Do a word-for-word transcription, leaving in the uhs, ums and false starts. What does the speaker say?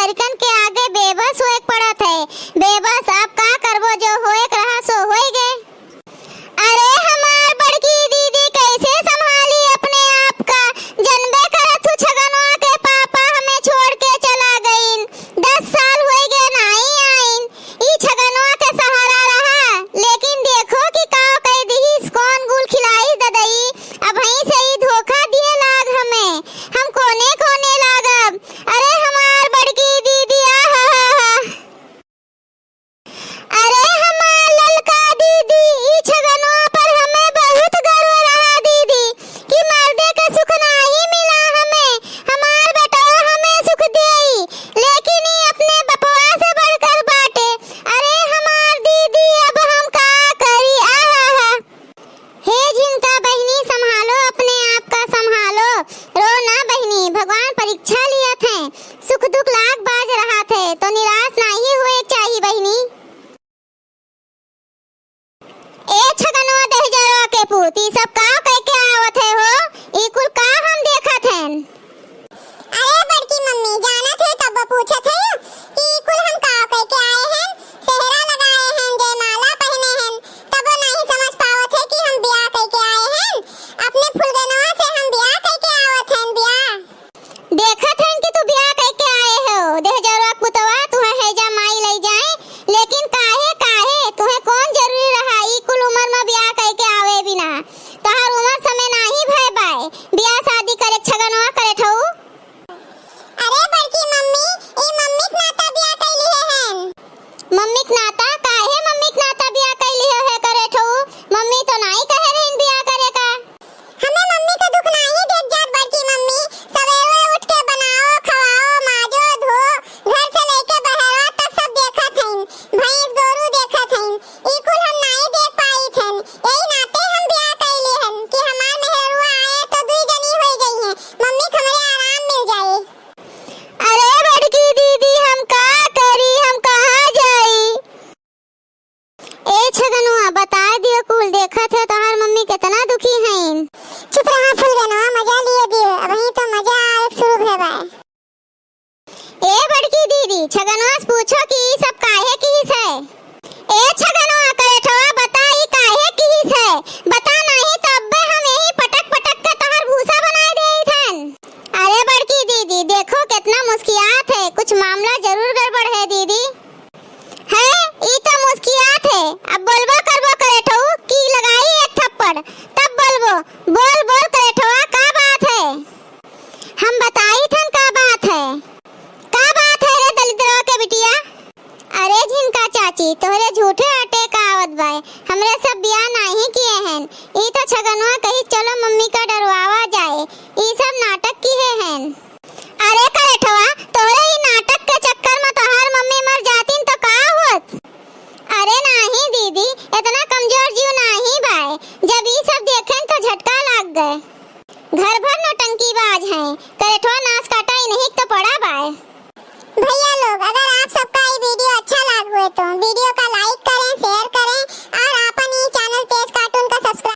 लड़कन के आगे बेबस होए के पड़त है। बेबस, अब का करबो, जो होए के रहा सो होए गे। अरे हमार बड़की दीदी कैसे संभाली अपने आप का, जनबे करत हूँ छगनवा के पापा हमें छोड़ के चला गइन, दस साल होए गे नाई आइन। ई छगनवा के सहारा रहा, लेकिन देखो कि का कइ दिहिस, कौन गुल खिलाइस ददई। अबहीं से ई धोखा दिए लाग हमें, हम कोने कोने लागब। अरे हमार बड़की दीदी, आ हा हा हा। अरे हमार ललका दीदी, ई छगनवा पर हमें बहुत गर्व रहा दीदी, कि मर्दे के सुख नाहीं मिला हमें, हमार बेटवा हमें सुख देई, लेकिन ई अपने बपवा से बढ़कर बाटे। अरे हमार दीदी, अब हम का करी? आहा हा। हे झिनका बहिनी, संभालो अपने आप का, संभालो। रो ना बहिनी, भगवान परीक्षा लियत हैं। सुख दुख लाग बाज रहत है, तो निराश नाहीं होए के चाही बहिनी। ए छगनवा दहिजरवा के पूत, ई सब का कह के आवत है हो? ई कुल का हम देखत हन? अरे बड़की मम्मी, जानत है तब पूछत है कि ई कुल हम का कह के आए हैं? सेहरा लगाए हैं, जयमाला पहने हैं, तब नहीं समझ पावत है कि हम ब्याह कह के आए हैं। अपने फुलगनवा से हम ब्याह कह के आवत हैं, ब्याह। देखत हन कि तू बियाह कइके आए हो, देहजरवा के पुतवा, तुहें हैजा माई लइ जाए, लेकिन काहे, काहे? तुहें कौन जरूरी रहा ई कुल उमर में बियाह कइके आवे बिना? तोहार उमर समय नाहीं भय बाय, बियाह शादी करे छगनवा करे ठऊ। अरे बड़की मम्मी, ई मम्मी के नाता बियाह कइ लिहे हन। मम्मी के नाता? काहे मम्मी के नाता बियाह कइ लिहे है करे ठऊ? मम्मी तो नाहीं कहे रहिन बियाह करे का। हमें मम्मी का दुख नाहीं देख जात बड़की मम्मी। सवेरे उठ के बनाओ, खवाओ, माजो, धो, घर से लेके बहरवा तक सब देखत हइन। भैंस गोरू देखत हइन। ई कुल हम नाहीं देख पाइत हन। यही नाते हम ब्याह कइले हन कि हमार मेहरुआ आए तो दुई जनी होइ जइहें। मम्मी के हमरे आराम मिल जाए। अरे बड़की दीदी, हम का करी, हम कहाँ जाई? ए छगनुआ, बताए दियो कुल, देखत है तोहार मम्मी केतना दुखी हईन। चुप रहा फुलगनुआ, मजा लिए दियो, अबहीं तो मजा आवे के शुरू भे बाय। ए बड़की दीदी, छगनुआ से पूछो कि ई सब काहे किहिस है? ए छगनुआ, करेठवा बता, ई काहे किहिस है? बता, नाहीं तो अब्बे हम यही पटक पटक के तोहार भूसा बनाए देइत हन। अरे बड़की दीदी, देखो केतना मुस्कियात है, कुछ मामला जरूर गड़बड़ है दीदी। है, ई तो मुस्कियात है। अब बोलबो करबो करेठऊ कि लगाई एक थप्पड़, तब बोलबो। बोल, बोल करेठवा, का बात है? हम बताइत हन का बात है। का बात है रे दलिद्रवा के बिटिया? अरे झिनका चाची, तोहरे झूठे अटैक आवत बाय। हमरे सब बियाह नाहीं किहे हन। ई तो छगनवा कही चलो मम्मी का डरवावा जाए। ई सब नाटक किहे हन।